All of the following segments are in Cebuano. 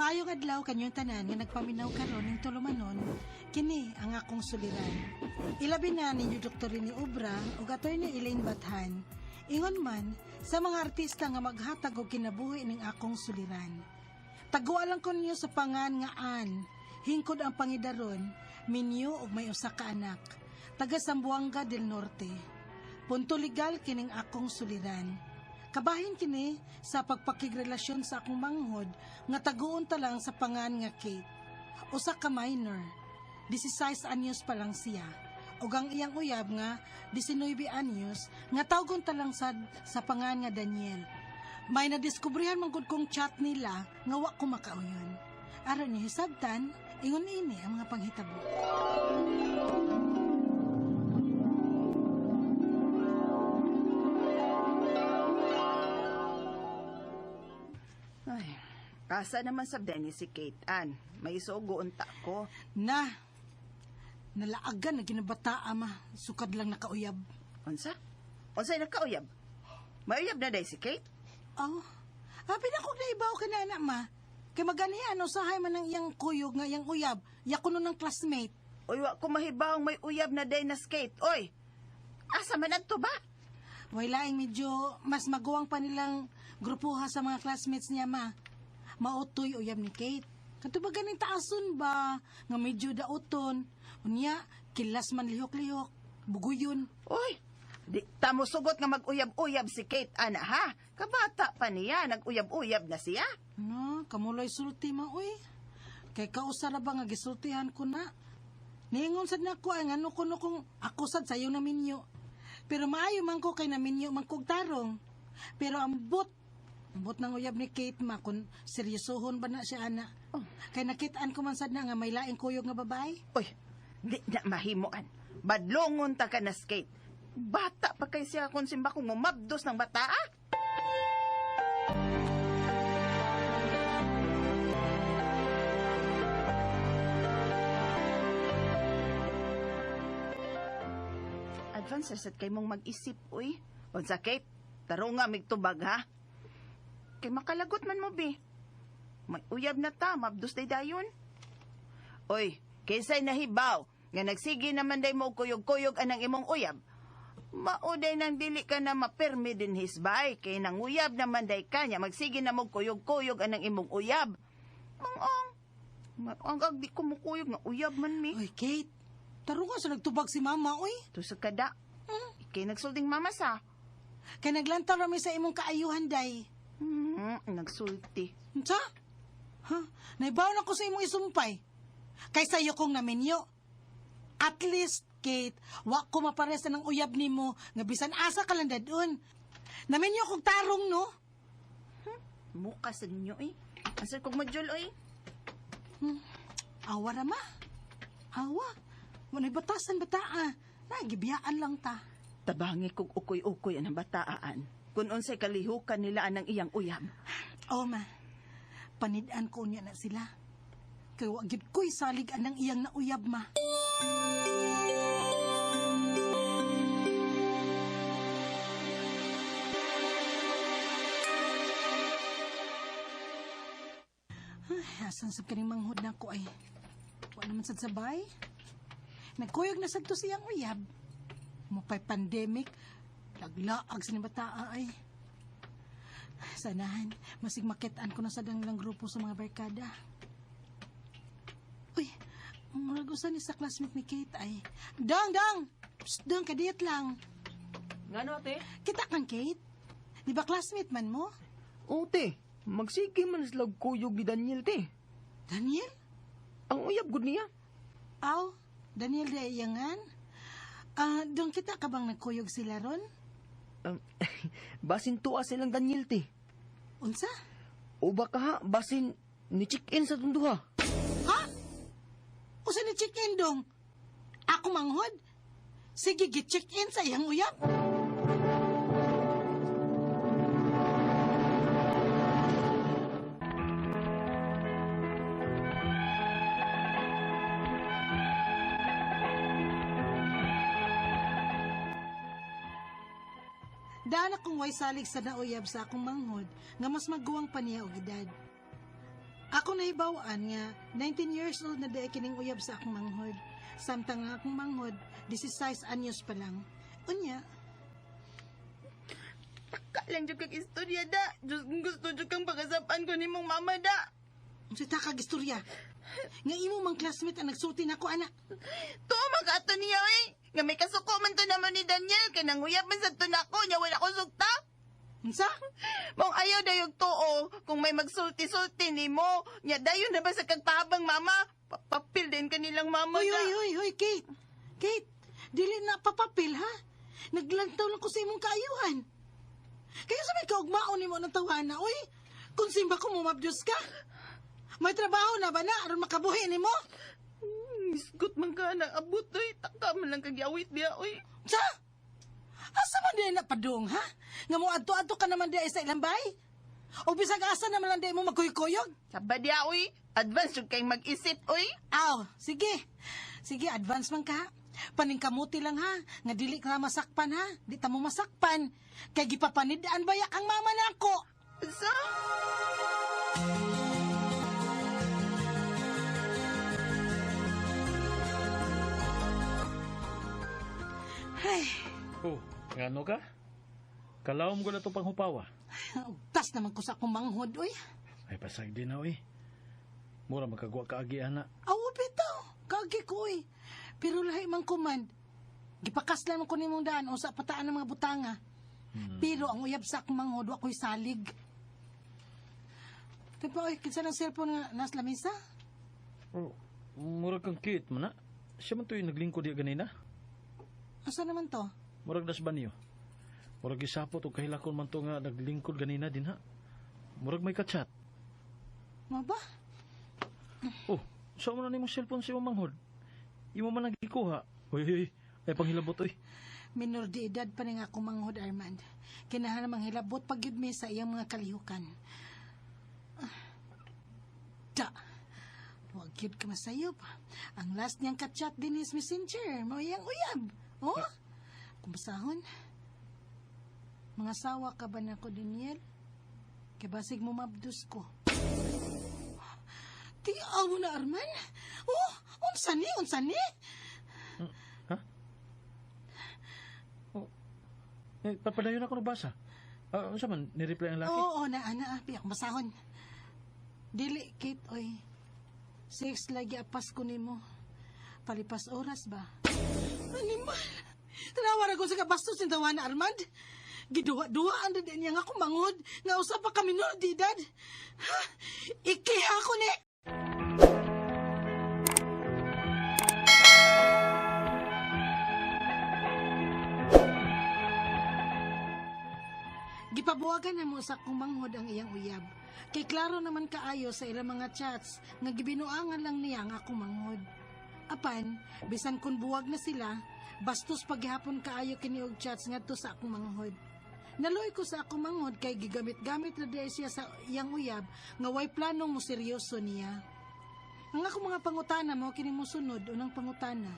Maayong adlaw kanyong tanan nga nagpaminaw karon ning tulumanon, kini ang akong suliran. Ilabi na ninyo Dr. Rene Obra ug Attorney Elaine Bathan. Ingon man sa mga artista nga maghatag og kinabuhi ning akong suliran. Taguan lang ko ninyo sa pangan nga Ann, hingkod ang pangidaron, minyo ug may usa ka anak, taga Zamboanga del Norte. Punto legal kining akong suliran. Kabahin kini sa pagpakigrelasyon sa akong manghod nga taguon ta lang sa pangan nga Kate. Usa ka minor, 16 anyos pa lang siya. Ug ang iyang uyab nga 19 anyos nga tawgon ta lang sad sa pangan nga Daniel. May nadiskubrihan man gud kong chat nila nga wa ko makauyon. Aron ni hisabtan, ingon ini ang mga panghitabo. Ay, asa naman sa Dennis si Kate Ann. May isugo unta ko. Na, nalaagan na ginabata ama, sukad lang nakauyab. Unsa? Unsa nakauyab? May uyab na day si Kate? Oh, apin ako naibaw ka na, anak ma. Kay maganihan, usahay man ang iyang kuyog nga iyang uyab, yako nun ng classmate. Uy, wa ko mahibawng may uyab na day na si Kate. Oy, asa man adto ba? Way laing medyo mas maguwang pa nilang grupuha sa mga classmates niya, ma. Mautoy uyab ni Kate. Kato ba ganing taason ba? Nga medyo dauton. Unya, kilas man lihok-lihok. Buguyon. Uy, di tamo sugot nga mag-uyab-uyab si Kate, ana ha? Kabata pa niya, nag-uyab-uyab na siya. No, kamuloy sulti ma, uy. Kay kausa ra ba nga gisultihan ko na? Niingon sad na ko, ay ngano ko no kung ako sad sayo na minyo. Pero maayo man ko kay naminyo man kog tarong. Pero ambot, ambot ng uyab ni Kate ma kung seryosohon ba na siya ana. Oh. Kay nakitaan ko man sad na nga may laing kuyog nga babae. Uy, di na mahimuan. Badlongon ta ka na si Kate. Bata pa kay siya kung simba kong mumabdos ng bata, ah. Advance sad kay mong mag-isip, uy. Unsa, Kate? Taro nga migtubag, ha? Kay makalagot man mo, bi. May uyab na ta, mabdos day dayon. Uy, kinsay nahibaw, nga nagsige naman day mo kuyog-kuyog anang imong uyab. Mauday nang dili ka na mapirmi din hisbay, kay nang uyab naman day kanya, magsige na mo kuyog-kuyog anang imong uyab. Mang-ong, ang ag di ko mukuyog nga uyab man mi. Uy, Kate, taro nga sa nagtubag si mama, uy. Tusok ka da. Kay nagsulting mama sa. Kay naglantaw rami sa imong kaayuhan, day. Nagsulti. Unsa? Ha? Naibaw na ko sa imong isumpay. Kay sayo kong naminyo. At least, Kate, wa ko maparesa ng uyab nimo nga bisan asa ka lang dadun. Naminyo kong tarong, no? Muka sa ninyo eh. Asal kong module oy. Awa ra ma. Awa. Wanay batasan bataa. Nagibiyaan lang ta. Tabangi kog ukoy-ukoy ang bataan. Kun unsay kalihukan nila anang iyang uyab. Oo, ma. Panidan ko niya na sila. Kay wa gyud ko'y salig anang iyang nauyab, ma. Ay, asan sa kaning manghod na ko ay. Wa naman sad sabay. Nagkuyog na sad to siyang uyab. Mupay pandemic, laglaag sa bataa ay. Sanahan, masig makitaan ko na sa danglang grupo sa mga barkada. Uy, murag usa ni sa classmate ni Kate ay. Dang, dang! Psst, dang, kadiyot lang. Ngano, ate? Kita kang Kate? Di ba classmate man mo? Oo, te. Magsige man sila og kuyog ni Daniel, te. Daniel? Ang uyab gud niya. Aw, Daniel di iyangan? Dong kita ka bang nagkuyog sila ron? Basin tuwa silang Daniel, te. Unsa? O baka ha, basin ni check-in sa tunduha. Ha? Usa ni check-in dong? Ako manghod? Sige, gi-check-in sa iyang uyab. Daan akong way salig sa nauyab sa akong manghod nga mas maguwang pa niya og edad. Ako nahibaw-an nga 19 years old na diay kining uyab sa akong manghod. Samtang ang akong manghod, 16 anyos pa lang. Unya, Taka lang jud kag istorya da. Diyos gusto jud kang pagasapan ko nimong mama da. unsa ta kag istorya? Nga imo mang classmate ang nagsulti nako ana. Tuo man ka ato niya eh. Nga may kasuko man to naman ni Daniel kay nanguyab man sad to nako nya wala ko sugta. Unsa? Mong ayaw dayog tuo kung may magsulti-sulti nimo. Nya dayon na ba sa kag pahabang mama? Papil din kanilang mama Hoy, da. hoy, hoy, hoy, Kate. Kate, dili na papapil ha. Naglantaw lang ko sa imong kaayuhan. Kaya sa may kaugmaon nimo ng tawana, oy. Kung simba ko mumabdyos ka. May trabaho na ba na aron makabuhi nimo? Misgot man ka na abot oy. Taka man lang kag yawit diya oy. Sa? Asa man di na padung, ha? Nga mo adto-adto ka naman di sa ilang bay? O bisag asa naman lang di mo magkuy-kuyog? Saba diya oy. Advance jud kay mag-isip oy. Aw, sige. Sige, advance man ka. Paningkamuti lang ha. Nga dili ka masakpan ha. Di ta mo masakpan. Kay gipapanidaan bayak ang mama nako. Sa? Ay, Oh, ngano ka? Kalawom ko na ito pang hupawa. tas naman ko sa akong manghod, uy. Ay, pasag din na, uy. Mura magkagwa ka agi, ana. Aw, bitaw. Kagi ko, uy. Pero lahi man kuman. Gipakas lang ko nimong daan o sa pataan ng mga butanga. Pero ang uyab sa akong manghod, wa ko'y salig. Tipo, oy, kinsa ng cellphone nga nas lamisa? Oh, mura kang cute man, na. Siya man to'y naglingkod diya ganina. Asa naman to? Murag das ba niyo? Murag gisapot o kahilakon man to nga naglingkod ganina din, ha? Murag may kachat. Mo ba? Oh, saan mo na nimong cellphone sa imong manghod? Imo man ang gikuha. Uy, uy, uy. Ay, panghilabot, uy. Minor de edad pa ni nga akong manghod, Armand. Kinahan namang hilabot pag yun mi sa iyang mga kalihukan. Ah. Da. Huwag yun ka masayop. Ang last niyang kachat din is messenger. Mo iyang uyab. Oh? Kumasahon. Mga sawa ka ba na ko, Daniel? Kay basig mo mabdus ko. Ti awo na, Arman. Oh, unsa ni, unsa ni? Ha? Oh. Eh, papadayon ako nabasa. Ah, unsa man, ni-reply ang laki? Oo, na, ana, ah, piyak masahon. Dili, Kate, oy. Six lagi apas ko nimo. Palipas oras ba? Animal! Tanawa na ko sa kabastos ni Tawana, Armand. Giduwa-duwaan na din niya nga kumangod. Nga usa pa kami nun, di dad. Ha? Ikiha ko ni! Gipabuwagan na mo sa kumanghod ang iyang uyab. Kay klaro naman kaayo sa ilang mga chats nga gibinuangan lang niya ang akong manghod. Apan, bisan kun buwag na sila, bastos paghapon kaayo kini og chats ngadto sa akong manghod. Naloy ko sa akong manghod kay gigamit-gamit na diay siya sa iyang uyab nga way planong mo seryoso niya. Ang akong mga pangutana mo kini mosunod unang pangutana.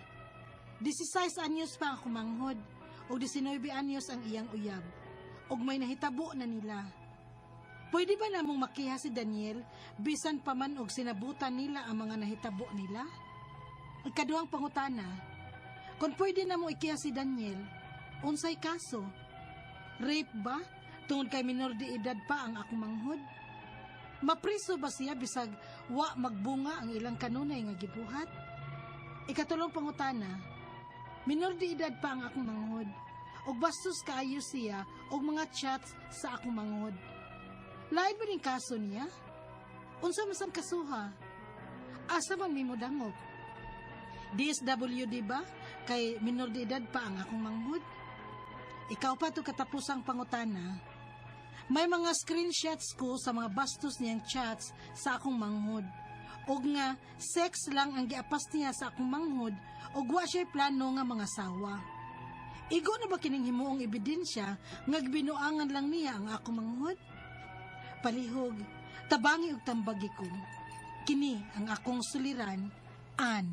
16 anyos pa ako manghod ug 19 anyos ang iyang uyab ug may nahitabo na nila. Pwede ba namong makiha si Daniel bisan pa man og sinabutan nila ang mga nahitabo nila? Ikaduhang pangutana, kung pwede na mo ikiha si Daniel, unsay kaso? Rape ba? Tungod kay minor de edad pa ang akong manghod? Mapriso ba siya bisag wa magbunga ang ilang kanunay nga gibuhat? Ikatulong pangutana, minor de edad pa ang akong manghod. Og bastos kaayo siya og mga chats sa akong manghod. Lain ba ning kaso niya? Unsa man sang kasuha? Asa man mi modangop? DSWD ba? Kay minor de edad pa ang akong manghod? Ikaw pa to katapusang pangutana. May mga screenshots ko sa mga bastos niyang chats sa akong manghod. Og nga, sex lang ang giapas niya sa akong manghod og wa siya'y plano nga mga sawa. Igo na ba kining himuong ebidensya nga gibinuangan lang niya ang akong manghod? Palihog, tabangi og tambagi ko. Kini ang akong suliran, an.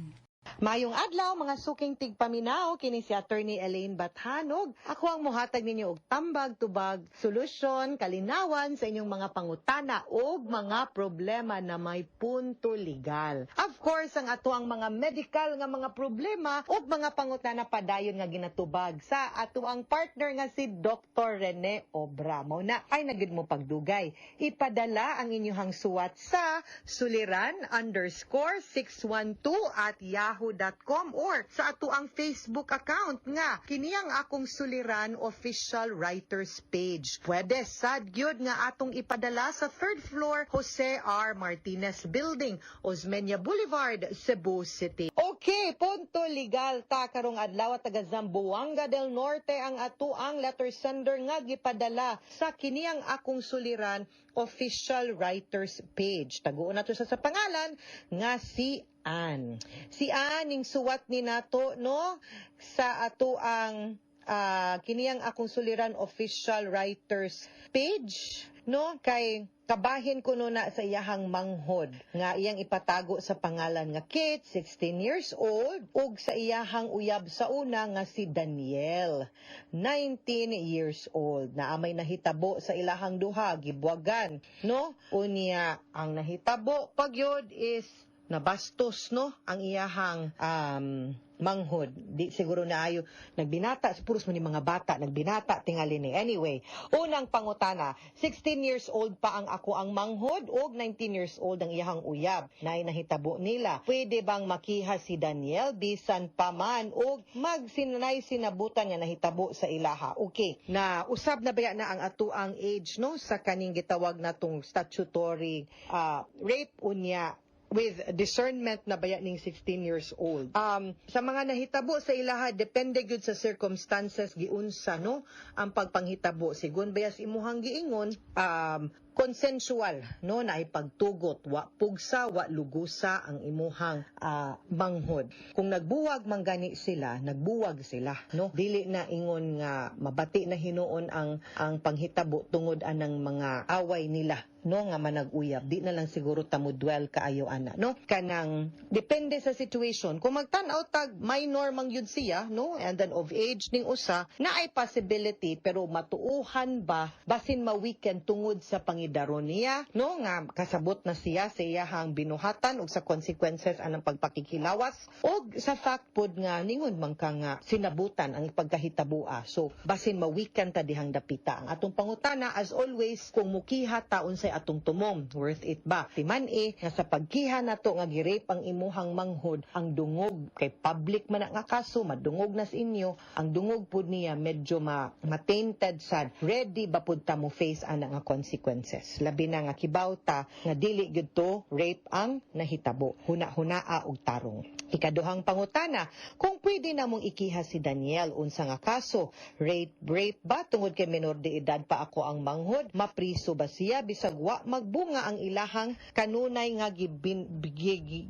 Mayong adlaw, mga suking tigpaminaw, kini si Attorney Elaine Bathanog. Ako ang muhatag ninyo og tambag, tubag, solusyon, kalinawan sa inyong mga pangutana og mga problema na may punto legal. Of course, ang ato ang mga medical nga mga problema ug mga pangutana padayon nga ginatubag sa ato ang partner nga si Dr. Rene Obra. Mao na ay na gyud mo pagdugay. Ipadala ang inyong suwat sa suliran_612@yahoo.com or sa ato ang Facebook account nga kini ang Akong Suliran Official Writers Page. Pwede sad gyud nga atong ipadala sa third floor, Jose R. Martinez Building, Osmeña Boulevard, Cebu City. Okay, punto legal ta karong adlaw at taga Zamboanga del Norte ang ato ang letter sender nga gipadala sa kini ang Akong Suliran Official Writers Page. Taguon nato siya sa pangalan nga si Ann. Si Ann ning suwat ni nato, no, sa ato ang kini ang Akong Suliran Official Writers Page, no, kay kabahin kuno na sa iyahang manghod nga iyang ipatago sa pangalan nga Kate, 16 years old, ug sa iyahang uyab sa una nga si Daniel, 19 years old, na amay nahitabo sa ilahang duha, gibuwagan, no? Unya ang nahitabo pagyod is nabastos, no, ang iyahang manghod. Di siguro na ayo nagbinata, puros mo ni mga bata nagbinata tingali ni. Anyway, unang pangutana, 16 years old pa ang ako ang manghod og 19 years old ang iyahang uyab. Nay nahitabo nila. Pwede bang makiha si Daniel bisan pa man og magsinanay sinabutan nga nahitabo sa ilaha? Okay. Na usab na baya na ang ato ang age, no, sa kaning gitawag natong statutory rape, unya with discernment na baya ning 16 years old. Sa mga nahitabo sa ilaha, depende gyud sa circumstances giunsa, no, ang pagpanghitabo. Sigon bayas imuhang giingon, consensual, no, na pagtugot, wa pugsa, wa lugusa ang imuhang manghod. Kung nagbuwag man gani sila, nagbuwag sila, no. Dili na ingon nga mabati na hinuon ang panghitabo tungod anang mga away nila, no, nga manag-uyab. Di na lang siguro ta mo dwell kaayo ana, no, kanang depende sa situation. Kung magtan-aw tag minor man gyud siya, no, and then of age ning usa, na ay possibility, pero matuuhan ba, basin ma-weaken tungod sa pangidaron niya, no, nga kasabot na siya sa iyahang binuhatan ug sa consequences anang pagpakikilawas og sa fact pod nga ningon man ka nga sinabutan ang pagkahitabua. So basin ma-weaken ta dihang dapita. Ang atong pangutana, as always, kung mukiha ta, unsay atong tumong, worth it ba? Timan e nga sa pagkiha nato nga gi-rape ang imuhang manghod, ang dungog kay public man na nga kaso, madungog nas inyo, ang dungog pud niya medyo ma ma-tainted sad. Ready ba pud ta mo face ana nga consequences, labi na nga kibaw ta nga dili gyud to rape ang nahitabo? Huna-hunaa og tarong. Ikaduhang pangutana, kung pwede namong ikiha si Daniel, unsa nga kaso? Rape ba tungod kay menor de edad pa ako ang manghod? Mapriso ba siya bisag wa magbunga ang ilahang kanunay nga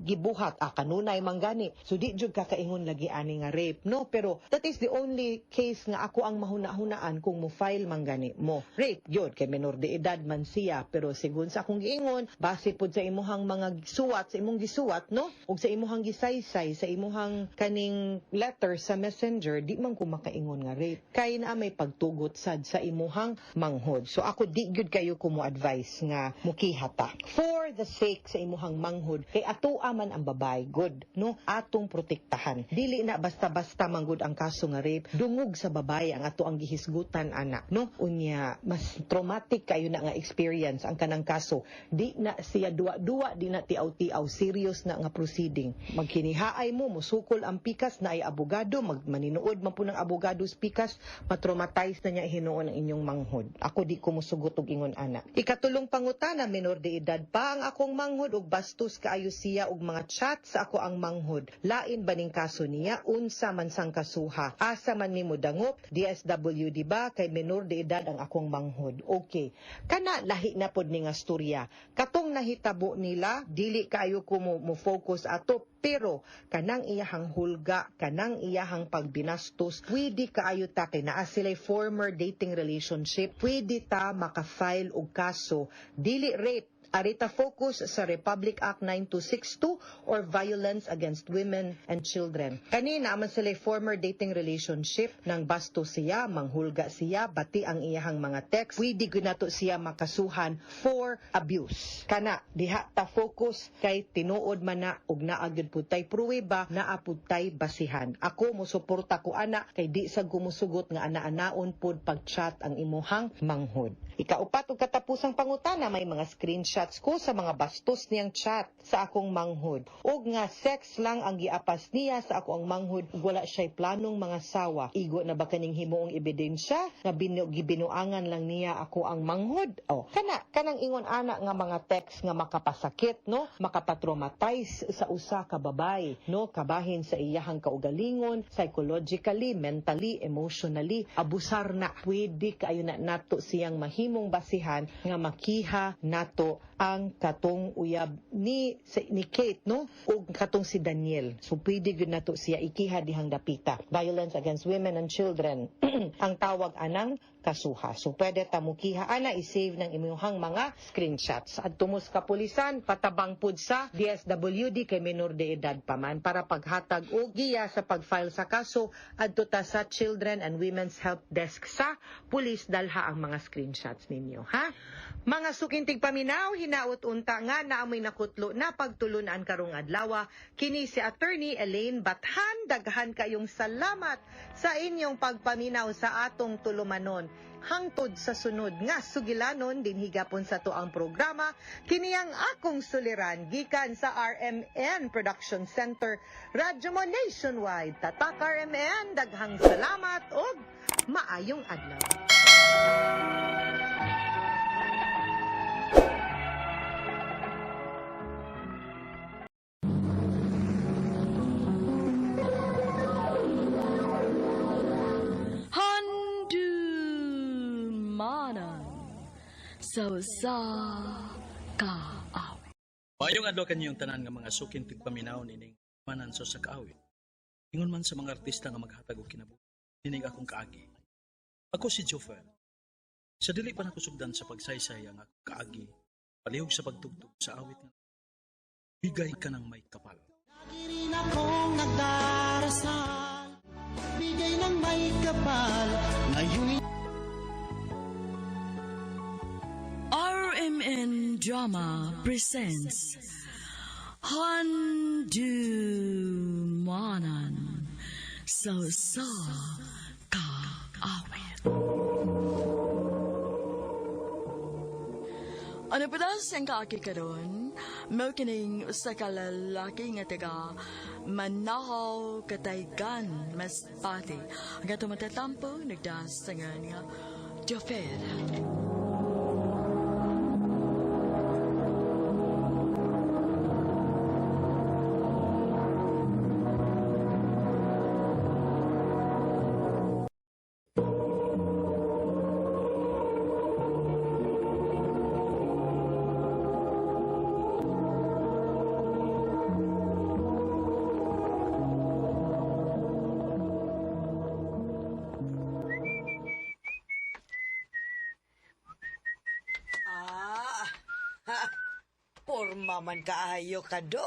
gibuhat? Ah, kanunay man gani. So di jud kakaingon lagi ani nga rape, no? Pero that is the only case nga ako ang mahuna-hunaan kung mo file man gani mo. Rape yun, kay menor de edad man siya. Pero sigun sa akong giingon, base pud sa imuhang mga suwat, sa imong gisuwat, no? Ug sa imuhang gisaysay, sa imuhang kaning letter sa Messenger, di man ko makaingon nga rape. Kay naa may pagtugot sad sa imuhang manghod. So ako di gyud kayo ko mo advice nga mukiha ta. For the sake sa imuhang manghod, kay atoa man ang babae, good, no? Atong protektahan. Dili na basta-basta manggod ang kaso nga rape. Dungog sa babae ang ato ang gihisgutan ana, no? Unya mas traumatic kayo na nga experience ang kanang kaso. Di na siya duwa-duwa, di na tiaw-tiaw, serious na nga proceeding. Magkinihaay mo, musukol ang pikas na ay abogado, magmaninuod man po ng abogado sa pikas, matraumatize na niya hinuon ang inyong manghod. Ako di ko musugot og ingon ana. Ikatulong pangutana, minor de edad pa ang akong manghod ug bastos kaayo siya og mga chat sa ako ang manghod. Lain ba ning kaso niya? Unsa man sang kasuha? Asa man nimo dangop? DSWD ba kay minor de edad ang akong manghod? Okay. Kana lahi na pod ni nga storya. Katong nahitabo nila, dili kaayo ko mo focus ato, pero kanang iyahang hulga, kanang iyahang pagbinastos, pwede kaayo ta kay naa sila'y former dating relationship, pwede ta maka-file og kaso, dili rape. Ari ta focus sa Republic Act 9262 or Violence Against Women and Children. Kanina man sila former dating relationship nang basto siya, manghulga siya, bati ang iyahang mga text. Pwede gyud nato siya makasuhan for abuse. Kana diha ta focus kay tinuod man na og naa gyud pud tay pruweba, naa pud tay basihan. Ako mosuporta ko ana kay di sa gumusugot nga ana-anaon pud pag-chat ang imuhang manghod. Ikaupat ug katapusang pangutana, may mga screenshots ko sa mga bastos niyang chat sa akong manghod. Og nga sex lang ang giapas niya sa ako ang manghod ug wala siya'y planong mga sawa. Igo na ba kaning himuong ebidensya nga gibinuangan lang niya ako ang manghod? O, kana kanang ingon ana nga mga text nga makapasakit, no? Makapatraumatize sa usa ka babay, no? Kabahin sa iyahang kaugalingon, psychologically, mentally, emotionally, abusar na. Pwede kaayo na nato siyang mahimong basihan nga makiha nato ang katong uyab ni Kate, no, ug katong si Daniel. So pwede gyud nato siya ikiha dihang dapita. Violence against women and children ang tawag anang kasuha. So pwede ta mukiha ana, i-save ng inyong mga screenshots. At tumos kapulisan, patabang pud sa DSWD kay minor de edad pa man para paghatag og giya sa pag-file sa kaso adto ta sa Children and Women's Help Desk sa pulis, dalha ang mga screenshots ninyo, ha? Mga suking tigpaminaw, hinaot unta nga naamoy nakutlo na pagtulunan karong adlaw. Kini si Attorney Elaine Bathan. Daghan kayong salamat sa inyong pagpaminaw sa atong tulumanon. Hangtod sa sunod nga sugilanon dinhi gapon sa to ang programa, kini ang akong suliran gikan sa RMN Production Center, Radyo Mo Nationwide. Tatak RMN, daghang salamat ug maayong adlaw. Handumanan sa usa ka awit. Maayong adlaw kaninyong tanan nga mga suking tigpaminaw nining manan sa usa ka awit. Ingon man sa mga artista nga maghatag og kinabuhi nining akong kaagi. Ako si Jofer. Sa dili pa nako sugdan sa pagsaysay ang akong kaagi, palihog sa pagtugtog sa awit nga Bigay ka ng may kapal. Lagi rin akong nagdarasal, bigay ng may kapal. Ngayon'y RMN Drama presents Handumanan sa usa ka awit. Ano pa daw siyang kaaki karon? Mao kining usa ka lalaki nga taga Manahaw, Kataygan, Masbate. Ang atong matatampo nagdasangan nga Jofer. Ah, ha, porma man kaayo ka do.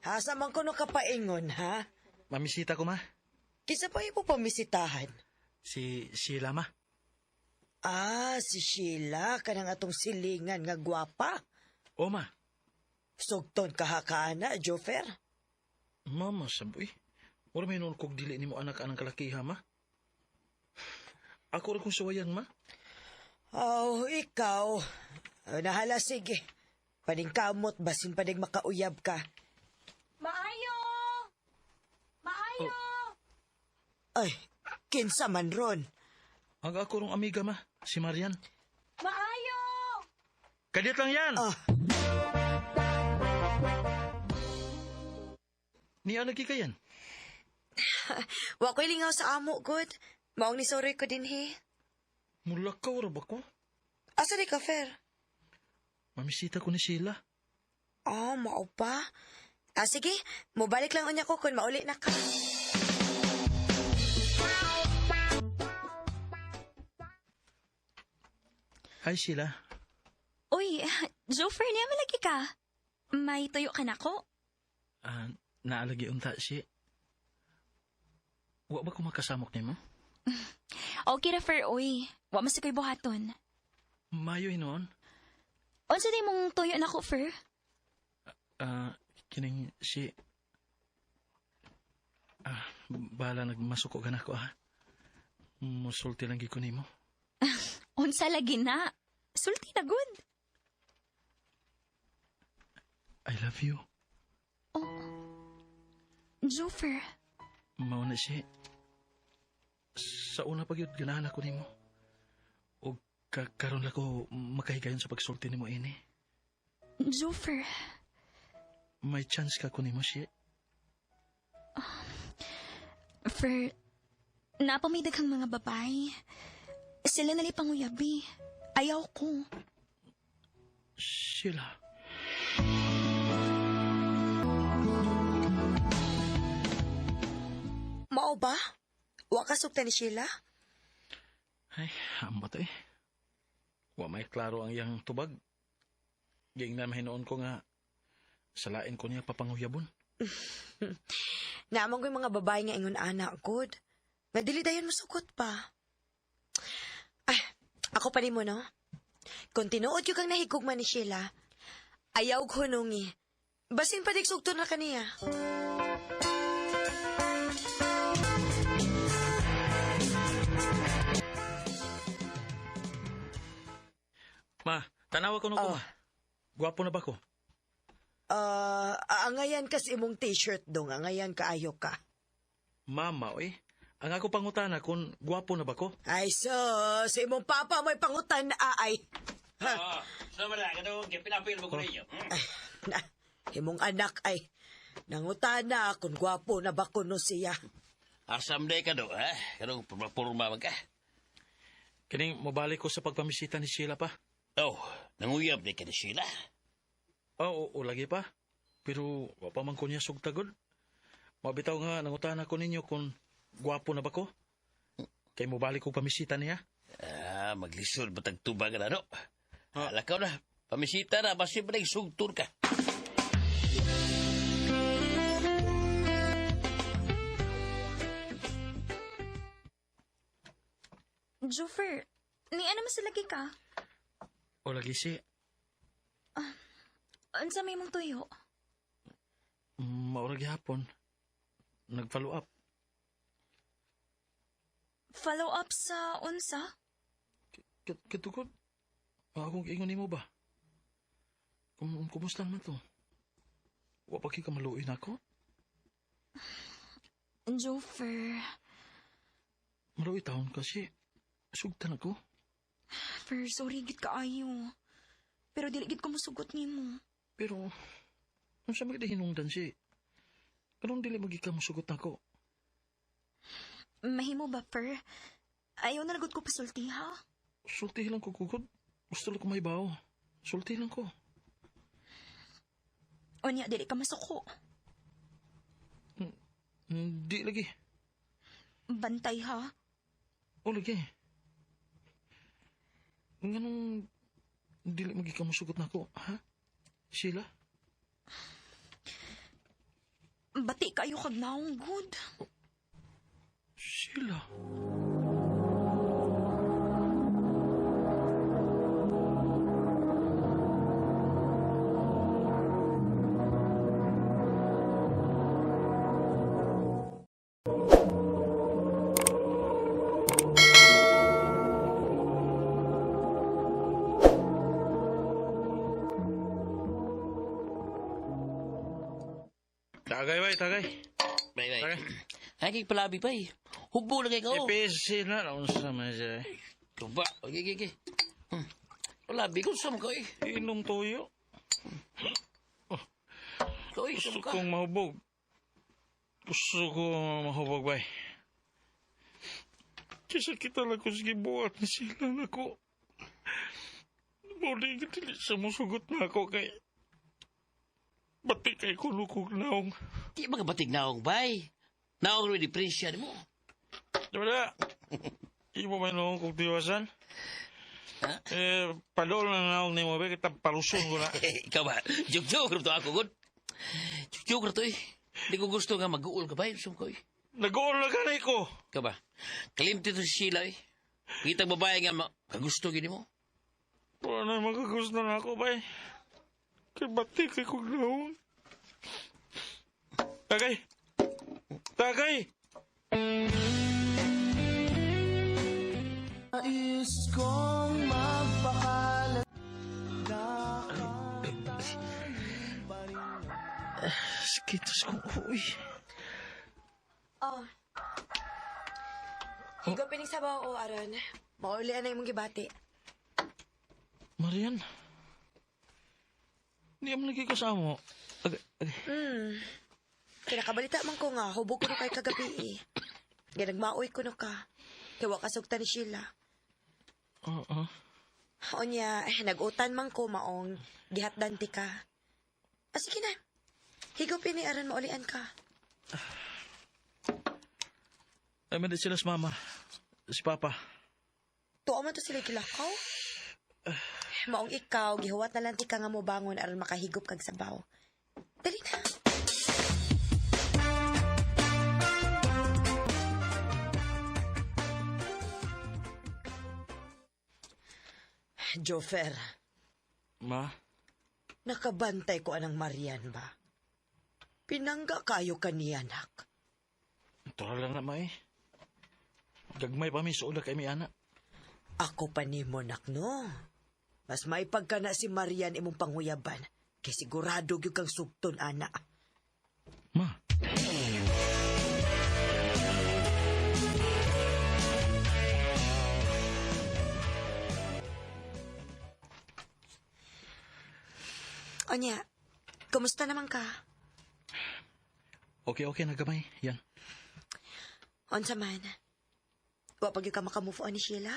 Asa man kuno ka paingon, ha? Mamisita ko, ma. Kinsa pa imo pamisitahan? Si Sheila, ma. Ah, si Sheila, kanang atong silingan nga gwapa. O, ma. Sugton ka ha kaana, Jofer. Mama, saboy. Wala may noon kog dili nimo anak anang kalakiha, ma. Ako ra kong suwayan, ma. Oh, ikaw. Oh, nahala, sige. Paningkamot, basin panig makauyab ka. Maayo! Maayo! Ay, kinsa man ron. Ang ako rong amiga, ma. Si Marian. Maayo! Kadiyot lang yan! Ah. Niya lagi ka yan. Wa ko'y lingaw sa amo, good. Maong ni sorry ko dinhi. Mulakaw ra ba ko? Asa di ka, Fer? Mamisita ko ni Sheila. Oh, mao pa. Ah, sige. Mubalik lang unya ko kung mauli na ka. Hi, Sheila. Uy, Jofer, niya malagi ka. May tuyo ka na ko. Naalagi unta si. Wa ba ko makasamok nimo? Okay ra, Fer, oy. Wa man sa ko'y buhaton. Mayo hinuon. Unsa day mong tuyo na ko, Fer? Kining si... Bahala nagmasuko ka na ko, ha? Musulti lang gyud ko nimo. Unsa lagi na? Sulti na good. I love you. Oh. Jofer. Mao na si. Sa una pa gyud ganahan ako nimo. Og karon lang ko makahigayon sa pagsulti nimo ini. Jofer. May chance ka ko nimo si. Fer, napamay daghang mga babae. Sila nalay panguyabi. Ayaw ko. Sheila. Mao ba? Wa ka sugta ni Sheila? Ay, ambot eh. Wa may klaro ang iyang tubag. Giingnan mahinoon ko nga salain ko niya papanguyabon. Naamang ko'y mga babae nga ingon ana, good. Nga dili dayon musukot pa. Ah, ako pa nimo, no? Kung tinuod yung kang nahigugma ni Sheila, ayaw ko hunungi. Basin pa sugto na kaniya. Ma, tanawa ko no ko, Oh. ma. Gwapo na ba ko? Angayan kas imong t-shirt dong, angayan kaayo ka. Mama, oy. Ang ako pangutana kung gwapo na ba ko? Ay, so, sa imong papa mo'y pangutan ay. Oo. So, wala ka doon. Kaya pinapil mo ko ninyo. Na, imong anak ay nangutana kung gwapo na ba kuno siya. Asam day ka do, ha? Kanong purma-purma man ka. Kining mobalik ko sa pagpamisita ni Sheila pa. Oh, nanguyab day ka ni Sheila. Oo, oo, lagi pa. Pero wa pa man ko niya sugtagod. Mabitaw nga nangutana ko ninyo kung gwapo na ba ko. Kay mobalik ko pamisita niya. Ah, maglisod ba tagtubag na, no? Lakaw na. Pamisita na, basi ba sugtur ka? Jofer, ni ano mas lagi ka? O lagi si, Unsa may mong tuyo? maura gihapon. Nag-follow up. Follow up sa unsa? Katukod, akong ingon nimo ba? Kumusta naman to? Wa pa kay ka maluoy nako? Jofer, Maluoy taon kasi. Sugtan ako. Fer, sorry gid kaayo. Pero dili gid ko mosugot nimo. Pero, unsa man gid hinungdan si? Anong dili magi ka mosugot nako? Mahimo ba, Fer? Ayaw na lagot ko pasulti, ha? Sulti lang ko kugod. Gusto lang ko may bawo. Sulti lang ko. Unya, dili ka masuko. Di lagi. Bantay, ha? O lagi. Nganong dili magi ka mosugot nako, ha? Sheila? Bati kayo kag naong good. Sheila? Tagay, bay, tagay. Bay, bay. Tagay. Ay, kay palabi, bay. Hubo lagi ka, oh. Ipisi na, unsa man siya. Tuba. Okay, okay, okay. Palabi ko, saan ka, eh. Inom toyo. Koy, Gusto saan ka? kong mahubog. Gusto ko mahubog, bay. Kisa kita lang ko sige buhat ni sila na ko. Muli ka dili sa musugot na ako kay... Bati kay kulukog naong. Di ba ka batig naong, bay? Naong rin di presya mo. Wala. Imo man noong kong tiwasan. Eh, padol na naong ni mo, be, kita palusun ko na. Ikaw ba? Joke-joke to ako, good. Joke-joke to eh. Di ko gusto nga mag-uol ka ba? Sum ko eh. Nag-uol na ganay ko. Ikaw ba? Kalimti to si Sheila eh. Kitang babae nga kagusto gini mo. Wala na makagusto na ako, bay. Kay bati kay kong naong. Tagay! Tagay! Nais kong magpakalat. Sakit sa kong uwi. Oh. Higo pining sabaw o aron. Maulian na imong gibati. Marian. Hindi mo lagi kasama mo. Agay, agay. Kinakabalita man ko nga, hubog ko no kay kagabi eh. Nga nagmaoy ko no ka. Kay wa kasugtan ni Sheila. Oo. Onya, nag-utan man ko maong gihatdan ti ka. Ah, sige na. Higupin ni aron maulian ka. Ay, man din sila si mama. Si papa. Tuo man to sila gilakaw. Maong ikaw, gihuwat na lang ti ka nga mobangon aron makahigop kag sabaw. Dali na. Jofer, Ma? nakabantay ko anang Marian ba? Pinangga kayo kaniya, nak. Natural lang na, ma eh. Gagmay pa mi, suola kay mi ana. Ako pa nimo, nak, no? Mas maipagka na si Marian imong panghuyaban. Kay sigurado gyud kang sugton, ana. Ma. Onya, kumusta naman ka? Okay, okay na gamay. Yan. Unsa man? Wa pa gyud ka makamove on ni Sheila?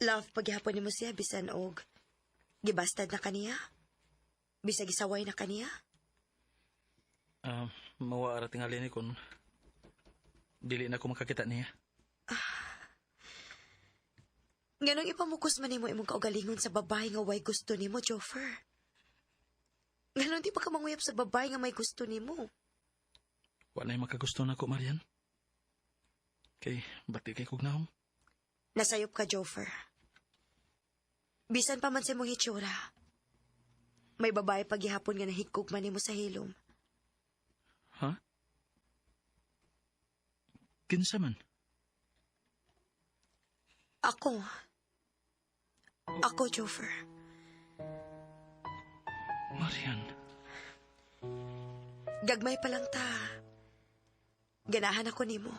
Love paghihapon nimo siya bisan og gibastad na kaniya? Bisag gisaway na kaniya? Mawa ara tingali ni kun dili na ko makakita niya. Nganong ipamukos man nimo imong kaugalingon sa babae nga way gusto nimo, Jofer? Nganong di pa ka manguyab sa babae nga may gusto nimo? Wa na'y makagusto nako, Marian. Kay bati kay kog naong. Nasayop ka, Jofer. Bisan pa man sa imong hitsura. May babae paghihapon nga nahigkog man nimo sa hilom. Ha? Kinsa man? Ako. Ako, Jofer. Marian. Gagmay pa lang ta. Ganahan ako nimo.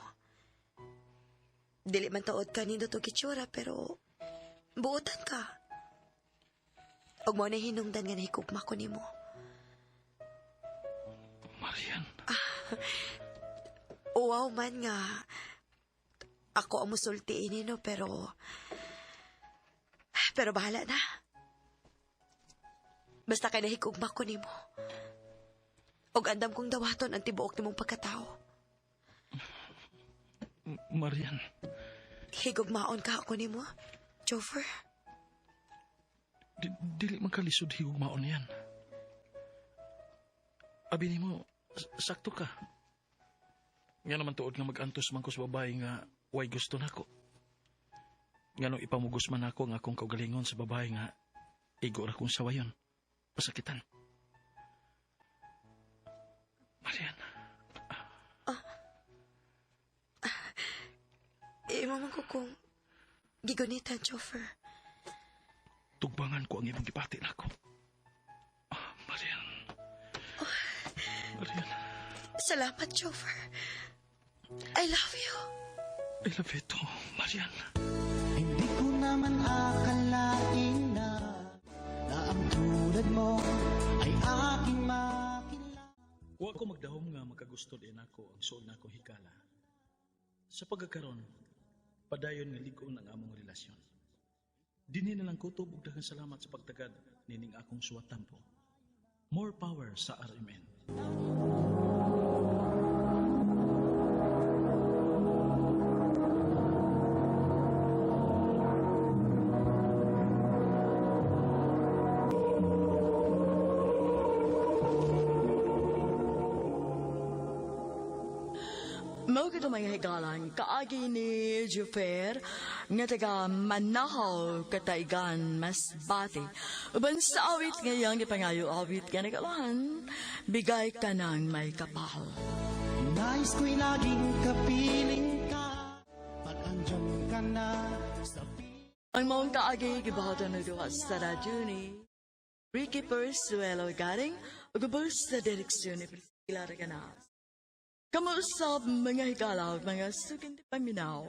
Dili man tuod ka nindot og itsura, pero buotan ka. Og mo na hinungdan nga nahigugma ko nimo. Marian. Uwaw man nga. Ako ang musulti ini, no, pero bahala na. Basta kay nahigugma ko nimo. Og andam kong dawaton ang tibuok nimong pagkatao. Marian. Higugmaon ka ako nimo, Jofer. Dili man kalisod higugmaon yan. Abi nimo, sakto ka. Nga naman tuod nga mag-antos man ko sa babae nga way gusto nako. Nga nung ipamugos man ako ang akong kaugalingon sa babae nga igo ra kong sawayon. Pasakitan. Marian. Imo man ko kung gigunitan, Jofer. Tugbangan ko ang imong gibati nako. Marian. Marian. Salamat, Jofer. I love you. I love you too, Marian. Hindi ko naman akalain na ang tulad mo ay aking makilala. Wa ko magdahom nga makagusto din ako ang suod na akong higala. Sa pagkakaron, padayon nga lig-on ang among relasyon. Dinhi na lang kutob ug daghang salamat sa pagtagad nining akong suwatampo. More power sa RMN. Mao kito, mga higalan, kaagi ni Jufer nga taga Manahaw, Kataigan, Masbate. Uban sa awit ngayang ipangayo, awit nga nagalahan, "Bigay Ka ng Maykapal." Nais ko'y laging kapiling ka pag andyan ka na sa Ang maong kaagi gibuhaton og duha sa radyo ni Ricky Persuelo Garing ug ubos sa direksyon ni Priscilla Reganas. Kamusta, mga higala, mga suking paminaw?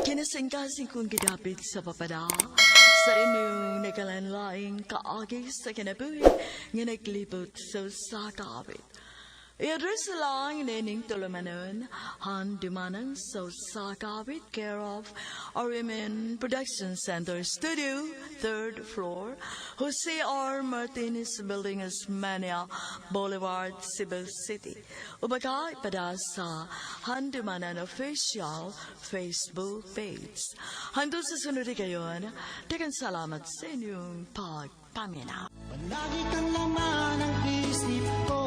Kinasingkasing kong gidapit sa papada sa inyong nagkalanlaing kaagi sa kinabuhi nga naglibot sa usa ka awit. I-address lang nining tulumanon, Handumanan sa Usa Ka Awit, care of RMN Production Center Studio, third floor, Jose R. Martinez Building, Osmeña Boulevard, Cebu City. O baka ipada sa Handumanan Official Facebook page. Hangtod sa sunod kayon, daghang salamat sa inyong pagpaminaw. Palagi kang laman ng isip ko.